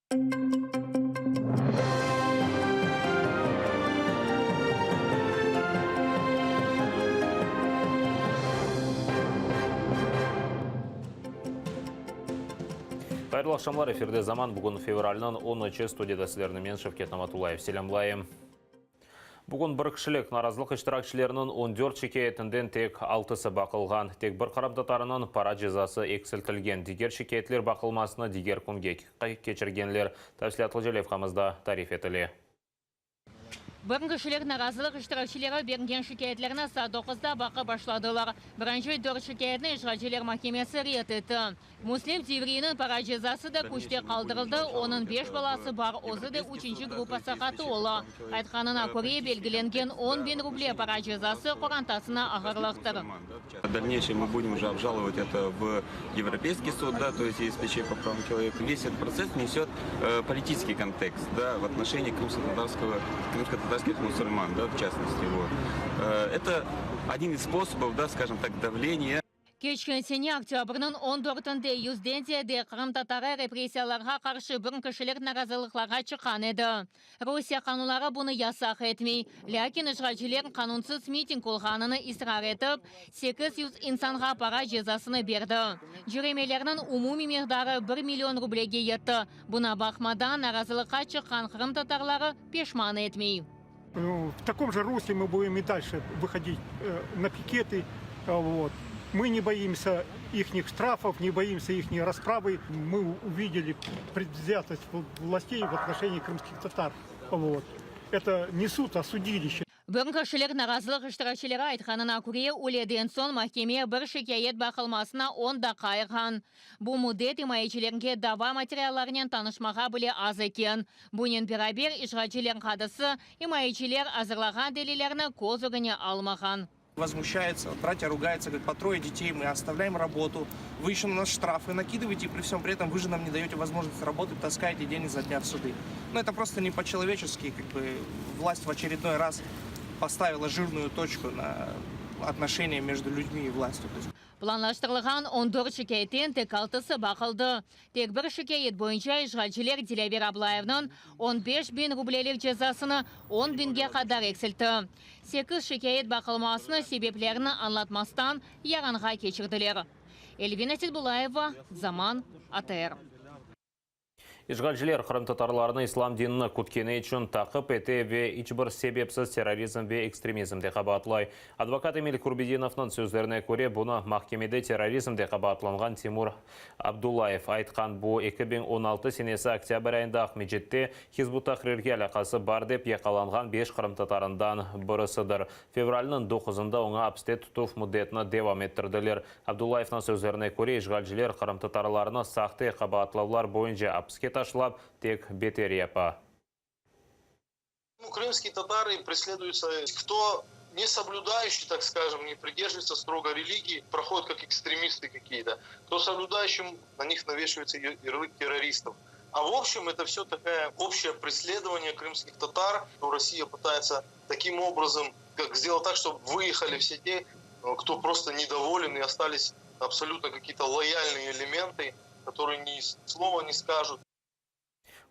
Hayırlı aqşamlar, efirde Zaman, bugün fevralniñ on üçü, studiyada sizlerni men, Şevket Namatullayev, selâmlayım. Bugün bir kişilik narazılıq iştirakçileriniñ 14 şikâyetinden tek altısı baqılğan. Tek bir qırımtatarınıñ para cezası eksiltilgen, diger şikâyetler baqılmasını diger künge keçirgenler. Tafsilâtlıca levhamızda tarif etile. Bir kişilik narazılıq iştirakçileri bergen şikâyetlerni saat doquzda baqıp başladılar. Birinci dört şikâyetni işğalciler mahkemesi red etti. Müslim Divriyniñ para cezası da küçte qaldırıldı, onıñ beş balası bar, özü de üçünci gruppa saqatı ola. Aytqanına köre, belgilengen 10 biñ ruble para cezası qorantasına ağırlıqtır. В дальнейшем мы будем уже обжаловать это в Европейский суд, да, то есть ЕСПЧ по правам человека. Весь этот процесс несет политический контекст, да, в отношении крымско-татарского, крымско-татарских мусульман, да, в частности. Вот. Это один из способов, да, скажем так, давления. Keçken sene oktâbrniñ 14-nde yüzden ziyade qırımtatarı repressiyalarğa qarşı bir kişilik narazılıqlarğa çıqqan edi. Rusiye qanunları bunı yasaq etmey, lâkin işğalciler qanunsız miting olğanını israr etip, 800 insanğa para cezasını berdi. Cöremelerniñ umumiy miqdarı bir million rublege yetti. Buña baqmadan, narazılıqqa çıqqan qırımtatarları peşman etmey. В таком же русле мы будем и дальше выходить на пикеты. Вот. Мы не боимся их штрафов, не боимся их расправы. Мы увидели предвзятость властей в отношении крымских татар. Вот. Это не суд, а судилище. Bir kişilik narazılıq iştirakçileri aytqanına köre, üyleden soñ mahkeme bir şikâyet baqılmasına 10 daqqa ayırğan. Bu müddet imayecilerge dava materiallarınen tanışmağa bile az eken. Bunen beraber işğalciler qadısı imayeciler azırlağan delillerni köz ögüne almağan. Возмущается, братья ругаются, говорят, по трое детей, мы оставляем работу, вы еще на нас штрафы накидываете, и при всем при этом вы же нам не даете возможность работать, таскаете день изо дня в суды. Ну, это просто не по-человечески, как бы власть в очередной раз поставила жирную точку на отношения между людьми и властью. То есть Planlaştırılğan 14 şikâyetten tek altısı baqıldı. Tek bir şikâyet boyunca işğalciler Dilâver Ablayevniñ 15 biñ rublelik cezasını 10 biñge qadar eksiltti. Sekiz şikâyet baqılmasını sebeplerini añlatmastan yarınğa keçirdiler. Elvina Setbulayeva, Zaman, ATR. İşğalciler qırımtatarlarnı islâm dinini kütkeni içün taqip ete ve iç bir sebepsiz terrorizm ve ekstremizmde qabaatlay. Advokat Emil Kurbedinovnıñ sözlerine köre, bunı mahkemede terrorizmde qabaatlanğan Timur Abdullayev aytqan. Bu, 2016 senesi oktâbr ayında Aqmescitte Hizb ut-Tahrirge alâqası bar dep yaqalanğan beş qırımtatarından birisidir. Fevralniñ doquzında oña apiste tutuv müddetini devam ettirdiler. Abdullayevniñ sözlerine köre, işğalciler qırımtatarlarnı sahte qabaatlavlar boyunca apiske taşlap, tek beter yapa. Ну, крымские татары преследуются, кто не соблюдающий, так скажем, не придерживается строго религии, проходят как экстремисты какие-то. Кто соблюдающим, на них навешивается ярлык террористов. А в общем, это все такое общее преследование крымских татар. Россия пытается таким образом как сделать так, чтобы выехали все те, кто просто недоволен и остались абсолютно какие-то лояльные элементы, которые ни слова не скажут.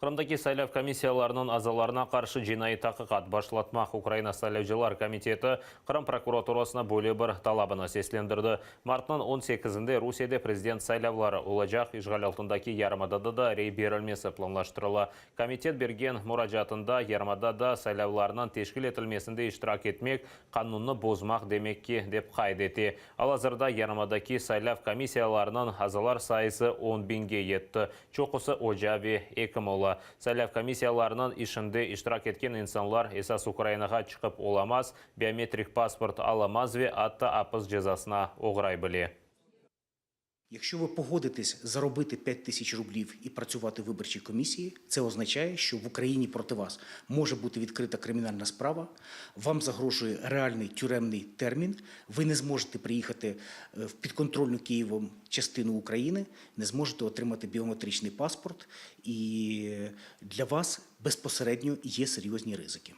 Qırımdaki saylav komissiyalarınıñ azalarına qarşı cinaiy taqiqat başlatmaq Ukraina saylavcılar komiteti Qırım prokuraturasına böyle bir talabını seslendirdi. Martnıñ 18-nde Rusiyede prezident saylavları olacaq, işğal altındaki yarımadada da rey berilmesi planlaştırıla. Komitet bergen muracaatında yarımadada saylavlarnıñ teşkil etilmesinde iştirak etmek, qanunnı bozmaq demek ki, dep qayd ete. Al-azırda yarımadaki saylav komissiyalarınıñ azalar sayısı 10 biñge yetti. Çoqusı oca ve ekim ola. Saylav komissiyalarınıñ işinde iştirak etken insanlar esas Ukrainağa çıqıp olamaz, biometrik pasport alamaz ve atta apis cezasına oğray bile. Якщо ви погодитесь заробити 5 тисяч рублів і працювати в виборчій комісії, це означає, що в Україні проти вас може бути відкрита кримінальна справа, вам загрожує реальний тюремний термін, ви не зможете приїхати в підконтрольну Києвом частину України, не зможете отримати біометричний паспорт, і для вас безпосередньо є серйозні ризики.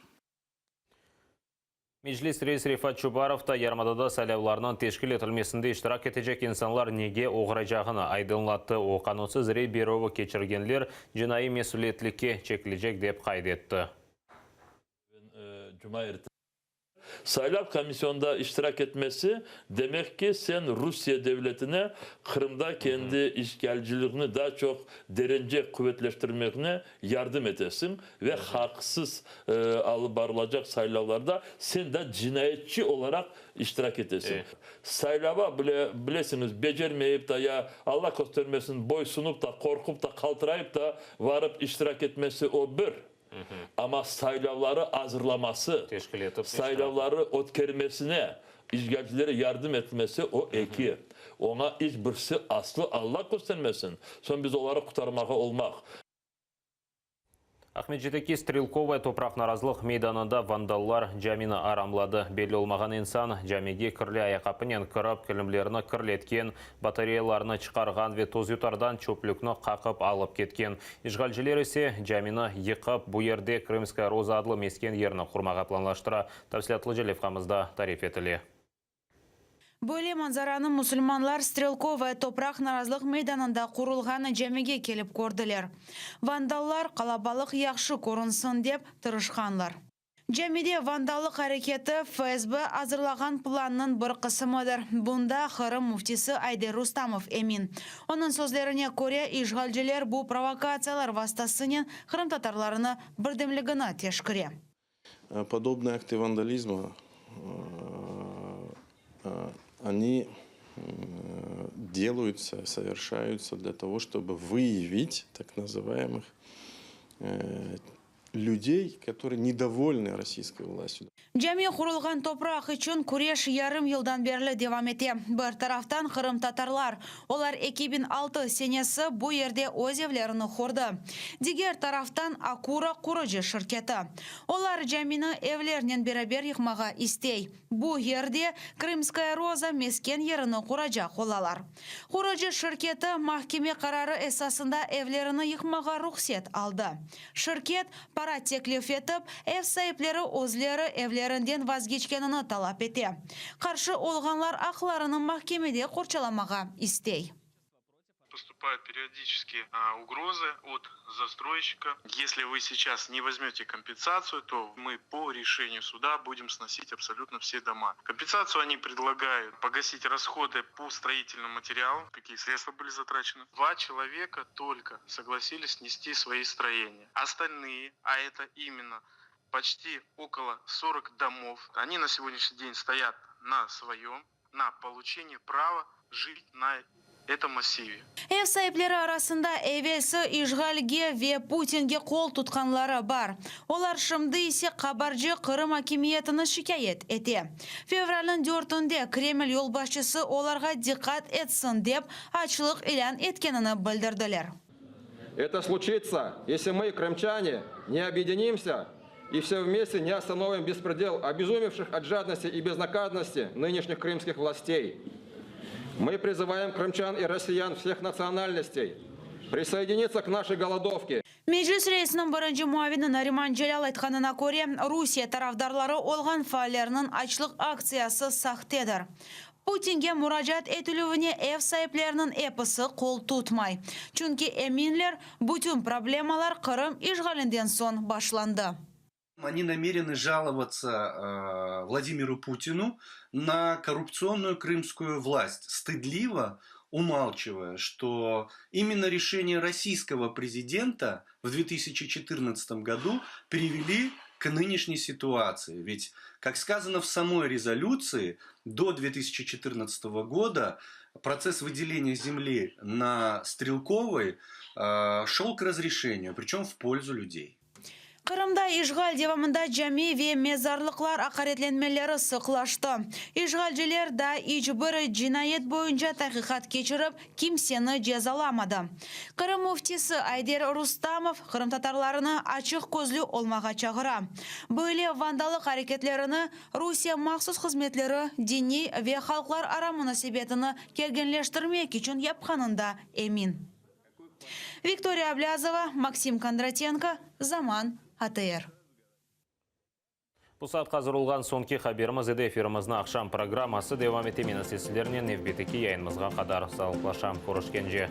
Meclis reisi Refat Çubarov da yarımadada saylavlarnıñ teşkil etilmesinde iştirak etecek insanlar nege oğraycağını aydınlattı. O, qanunsız rey berüvi keçirgenler cinaiy mesüliyetlikke çekilecek, dep qayd etti. Saylav komisyonda iştirak etmesi, demek ki, sen Rusiye devletine Qırımda kendi işğalciliğini daa çoq derence quvetleştirmegine yardım etesiñ ve haqsız alıp barılacaq saylavlarda sen da cinayetçi olaraq iştirak etesiñ. Saylava bile, bilesiñiz, becermeyip da ya, Alla köstermesin, boysunup da, qorqup da, qaltırayıp da varıp iştirak etmesi o bir. Amma saylavları azırlaması, saylavları ötkermesine işğalcilere yardım etmesi o eki. Oña iç birisi aslı Alla köstermesin, soñ biz oları qurtarmağa olmaq. Aqmescitteki Strelkovaya topraq narazılıq meydanında vandallar camini aramladı. Belli olmağan insan camige kirli ayaqqapınen kirip, kilimlerni kirletken, batareyalarnı çıqarğan ve tozyutardan çöplükni qaqıp alıp ketken. İşğalciler ise camini yıqıp, bu yerde Krımskaya roza adlı mesken yerni qurmağa planlaştıra. Tafsilâtlıca levhamızda tarif etile. Böyle manzaranı musulmanlar Strelkovaya topraq narazılıq meydanında qurulğan camige kelip kördiler. Vandallar, qalabalıq yahşı körünsin dep, tırışqanlar. Camide vandallıq areketi FSB azırlağan plannıñ bir qısımıdır. Bunda Qırım müftisi Ayder Rustamov emin. Onıñ sözlerine köre, işğalciler bu provokatsiyalar vastasınen qırımtatarlarını birdemligini teşkire. Podobnıye aktı vandalizma, oni delayutsa, soverşayutsa dlâ togo, çtobı vıyavit tak nazıvayemıh lüdey, kotorıye nedovolnı rossiyskoy vlastyu. Cami qurulğan topraq içün küreş yarım yıldan berli devam ete. Bir taraftan qırımtatarlar, olar 2006 senesi bu yerde öz evlerini qurdı. Diger taraftan Akura qurucı şirketi. Olar camini evlernen beraber yıqmağa istey. Bu yerde Krımskaya roza mesken yerini quracaq olalar. Qurucı şirketi mahkeme qararı esasında evlerini yıqmağa ruhset aldı. Şirket, para teklif etip, ev saipleri özleri evlerinden vazgeçkenini talap ete. Qarşı olğanlar aqlarını mahkemede qorçalamağa istey. Postupayut periodiçeskiye ugrozı ot zastroyşçika. Esli vı seyças ne vozmete kompensatsiyu, to mı po reşeniyu suda budem snosit absolyutno vse doma. Kompensatsiyu oni predlagayut pogasit rashodı po stroitelnym materialam, kakiye sredstva byli zatraçeny. Dva çeloveka tolko soglasilis snesti svoi stroeniya. Ostalnıye, a eto imenno poçti okolo 40 domov, oni na segodnâşniy den stoyat na svoyom, na poluçeniye prava jit na etom massive. Ev saipleri arasında evelsi işğalge ve Putinge qol tutqanları bar. Olar şimdi ise qabarcı Qırım akimiyetini şikâyet ete. Fevralniñ dörtünde Kreml yolbaşçısı olarğa diqqat etsin dep, açlıq ilân etkenini bildirdiler. Eto sluçitsa, esli mı, krımçane, ne obedinimsâ i vse vmeste ne ostanovim bespredel obezumevşih ot jadnosti i beznakazannosti nınışnih krımskih vlastey. Mı prizıvaem krımçan i rossiyan vseh natsionalnostey prisoedinitsâ k naşey golodovke. Meclis reisiniñ birinci muavini Nariman Celâl aytqanına köre, Rusiye tarafdarları olğan faallerniñ açlıq aktsiyası sahtedir. Putinge muracaat etilüvine ev saipleriniñ episi qol tutmay, çünki eminler, bütün problemalar Qırım işğalinden soñ başlandı. Oni namereny jalovatsâ Vladimiru Putinu na korruptsionnuyu krımskuyu vlast, stıdlivo umalçivaya, çto imenno reşeniye rossiyskogo prezidenta v 2014 godu priveli k nıneşney situatsii. Ved kak skazano v samoy rezolütsii, do 2014 goda protsess vıdeleniya zemli na Strelkovoy şol k razreşeniyu, pričem v polzu lüdey. Qırımda işğal devamında cami ve mezarlıqlar aqaretlenmeleri sıqlaştı. İşğalciler daa iç bir cinayet boyunca taqiqat keçirip, kimseni cezalamadı. Qırım müftisi Ayder Rustamov qırımtatarlarını açıq közlü olmağa çağıra. Böyle vandalıq areketlerini Rusiye mahsus hızmetleri diniy ve halqlarara munasebetini kerginleştirmek içün yapqanında emin. Viktoriya Ablâzova, Maksim Kondratenko, Zaman, ATR. Bu saatqa azır olğan soñki haberimiz edi. Efirimizni aqşam programması devam ete. Men ise sizlernen nevbetteki yayınımızğa qadar sağlıqlaşam. Körüşkence.